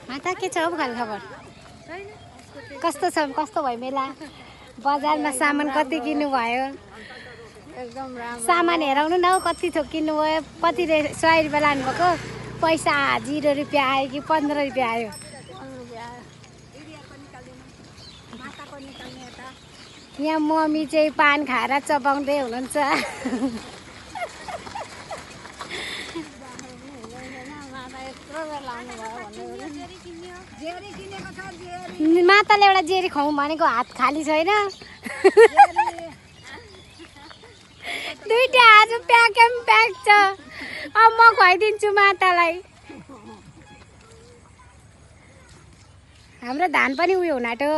माता के छ अब खबर कस्तो छ कस्तो भयो मेला बजारमा सामान कति किन्नु भयो एकदम राम्रो सामान हेराउनु न कति थोक किन्नु भयो कति 100 रुपियाँ लानुभएको पैसा 0 रुपियाँ आयो कि 15 रुपियाँ आयो यहाँ मम्मी चाहिँ पान खाएर चबाउँदै हुनुहुन्छ माताले एउटा जेरी खुवाउँ भनेको हात खाली छैन दुईटा आज प्याक छ अब म खुवाइदिन्छु मातालाई हाम्रो धान पनि उयो हुन आँट्यो